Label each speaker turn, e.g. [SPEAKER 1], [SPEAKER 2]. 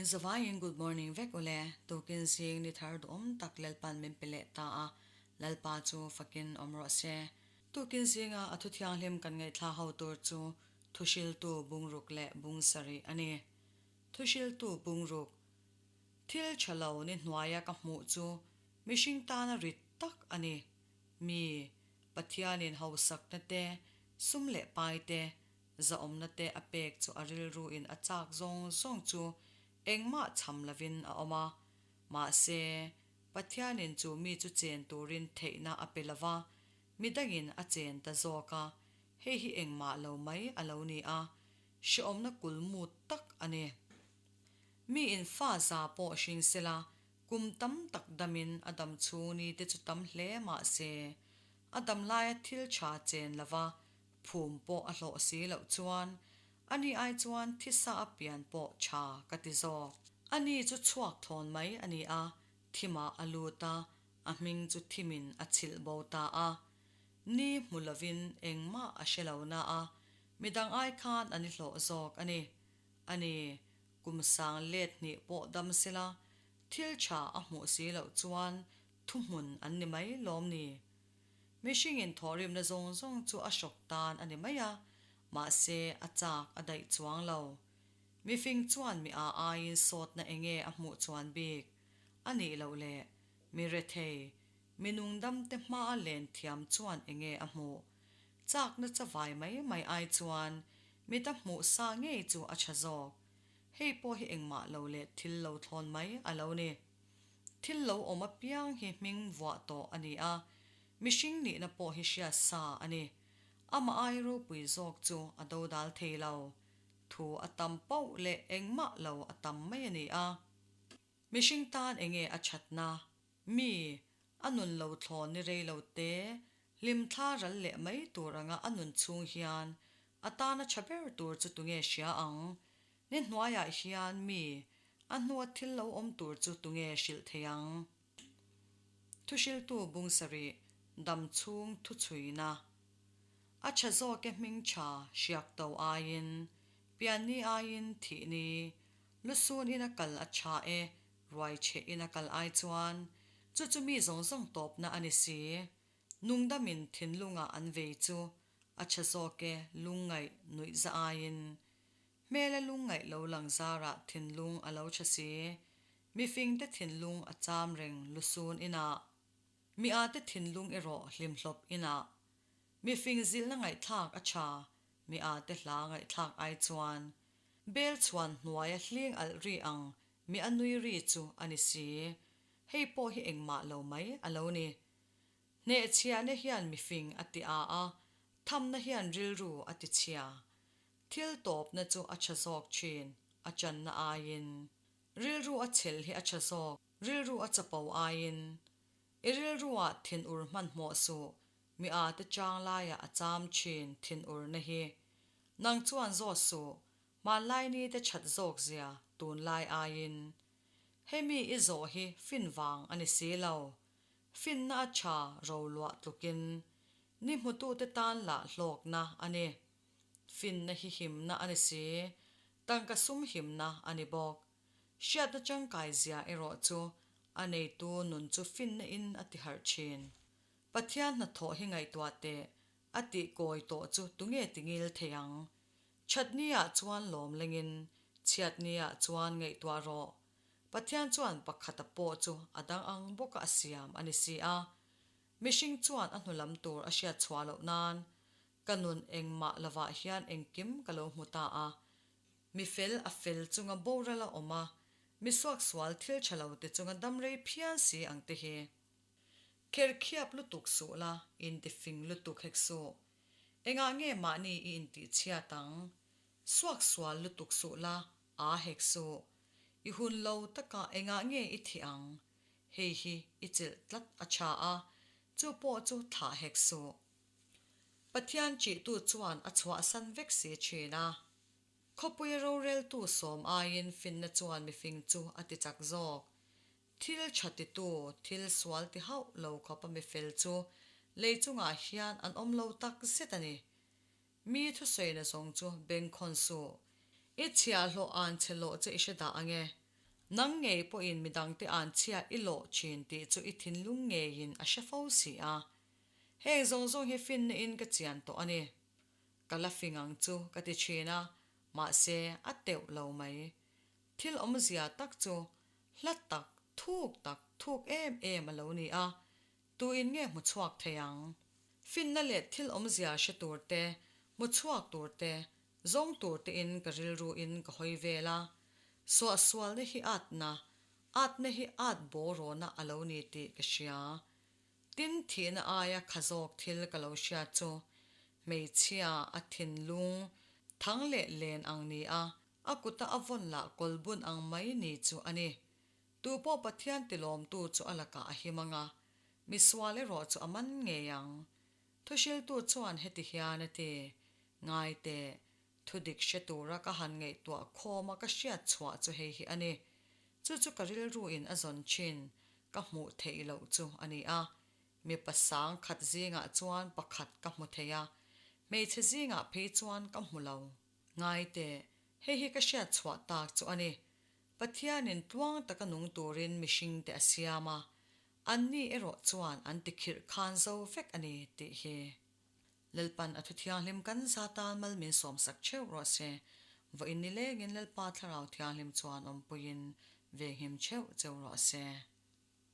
[SPEAKER 1] In zavaiin good morning vek ule, tukin zing ni thar duhawm tak Lalpan min pe leh ta a, Lalpa chu fakin awm rawh se. Tukin zinga a thu thianghlim kan ngaihthla ho tur chu Thuhriltu bungruk leh bung sarih a ni. Thuhriltu bungruk, Thil tha lo ni hnuaia ka hmuh chu mihring tana rit tak a ni. Mi, Pathianin hausakna te, sum leh pai te, zahawmna te a pek chu a rilruin a chak zawng zawng chu engmah chham lovin a awm a. Mahse, Pathianin chu mi chu chen turin theihna a pe lova, midangin a chen ta zawk a, hei hi engmah lo mai a lo ni a, hrehawmna kulmut tak a ni. Miin fa za pawh hring sela, kum tam tak damin a dam chhung ni te chu tam hle mah se, a dam laia thil tha chen lova phum pawh a hlawh si loh chuan ani ai chuan thisa a pian pawh tha ka ti zawk. Ani chu chhuak thawn mai a ni a, thimah a lut a, a hming chu thimin a chhilh bo ta a. Ni hmu lovin engmah a hre lo na a, midang ai khan an i hlawh zawk a ni. A ni, kum sang let hnih pawh dam sela, thil tha a hmuh si loh chuan thuhmun an ni mai lawm ni? Mihringin thawhrimna zawng zawng chu a hrawk tan a ni mai a, mahse a chak a daih chuang lo. Mifing chuan mi a aiin sawtna enge a hmuh chuan bik a nih loh leh mi rethei, mi nungdamte hmaa len thiam chuan enge a hmuh? Chakna chavai mai mai ai chuan mita hmuh sa ngei chu a tha zawk. Hei pawh hi engmah lo leh thil lo thlawn mai a lo ni. Thil lo awm apiang hi hming vuah tawh a ni a, mihring nihna pawh hi hriat sa a ni. Amah ai ropui zawk chu a dodal thei lo. Thu a tam poh leh engmah lo a tam mai a ni a. Mihring tan enge a thatna? Mi, a nun lo thlawn ni rei lo te, hlim thla ral leh mai tur anga a nun chhung hian a tana tha ber tur chu tunge hria ang? Ni hnuaiah hian mi, a hnua thil lo awm tur chu tunge hrilh thei ang? Thuhriltu bung sarih, dam chhung thuchhuina. A tha zawk e hming tha hriak to aiin, pianni aiin thihni, lusun ina kal a tha e Ruai chhe in a kal ai chuan chu chu mi zawng zawng tawpna a ni si. Nungdamin thinlunga an vei chu a tha zawk e lungngaih nuih za aiin. Hmela lungngaih lo lang zarah thinlung a lo tha si. Mifingte thinlung a cham reng lusun inah. Mi ate thinlung erawh hlimhlawp inah. Mifing zilhna ngaihthlak a tha, mi ate hla ngaihthlak ai chuan. Bel chhuan hnuaia hling alh ri ang Mi a nui ri chu a ni si. Hei pawh hi engmah lo mai a lo ni. Hnehchhiahna hian mifing a ti a a, thamna hian rilru a ti chhia. Thil tawpna chu a tha zawk thin, a channa aiin. Rilru a chhel hi a tha zawk, rilru a chapo aiin. I rilruah thinur hmanhmawh suh, mi a te chang laiah a cham thin thinurna hi. Nang chuan zawt suh, Hmanlai ni te that zawk zia tunlai aiin. Hemi i zawh hi fin vang a ni si lo. Finna a tha ro luah tlukin ni hmutute tan lah hlawkna a ni. Finna hi himna a ni si, tangka sum himna a ni bawk. Hriatna tangkai zia erawh chu a neitu nun chu finna in a ti harh thin. Pathian hnathawh hi ngaihtuah teh, a tih kawi tawh chu tunge ti ngil thei ang? Thatni-ah chuan lawm lengin, chhiatni-ah chuan ngaihtuah rawh. Pathian chuan pakhata pawh chu a dang ang bawka a siam a ni si a. Mihring chuan a hnu lam tur a hriat chhuah loh nan, ka nun engmah lovah hian engkim ka lo hmu ta a. Mi fel a fel chunga boral a awm a, mi suaksual thil tha lo te chunga dam rei phian si ang te hi. Kherkhiap lutuk suh la, intifing lutuk hek suh. Engah nge mahni i intih chhiat ang? Suak sual lutuk suh la, aa hek suh. I hun lo takah engah nge i thih ang? Hei hi i chilh tlat a tha a, chu pawh chu thlah hek suh. Pathian chihtu chuan a chhuahsan vek si thin a. Khawpuia roreltu sawm aiin finna chuan mifing chu a ti chak zawk. Thil tha titu, thil sual ti hauh lo khawpa mi fel chu lei chungah hian an awm lo tak zet a ni. Mi thusawina zawng chu bengkhawn suh. I chhiahhlawh an che lawh che i hre dah ang e. Nang ngei pawhin midangte anchhia i lawh thin tih chu i thinlung ngeiin a hre fo si a. Heng zawng zawng hi finna in ka chian tawh a ni. Ka la fing ang chu ka ti thin a, mahse a teuh lo mai. Thil awmzia tak chu hla tak, thuk tak, thuk em em a lo ni a, tuin nge hmu chhuak thei ang? Finna leh thil awmzia hre tur te, hmu chhuak tur te, zawng tur tein ka rilru in ka hawi vel a. Suahsualna hi atna, atna hi at bawrawna a lo ni tih ka hria. Tin thihna aia kha zawk thil ka lo hriat chu hmeichhia a thinlung thang leh len ang ni a, a kuta a vawn lah kawlbun ang mai ni chu a ni. Tu pawh Pathian tilawmtu chu a lakah a him ang a, misual erawh chu a man ngei ang. Thuhriltu chuan heti hian a ti, Ngai teh, thu dik hre tura ka han ngaihtuah khawma ka hriat chhuah chu hei hi a ni. Chu chu ka rilruin a zawn thin, ka hmuh theih loh chu a ni a. Mipa sang khat zingah chuan pakhat ka hmu thei a, hmeichhe zingah phei chuan ka hmu lo. Ngai teh, hei hi ka hriat chhuah tak chu a ni. Pathianin tluang taka nung turin mihringte a siam a, anni erawh chuan an tikhirh khan zo vek a ni tih hi. Lalpan a thu thianghlim kan za tan mal min sawmsak theuh rawh se. Vawiin nilengin Lalpa Thlarau Thianghlim chuan awmpuiin venghim theuh cheu rawh se.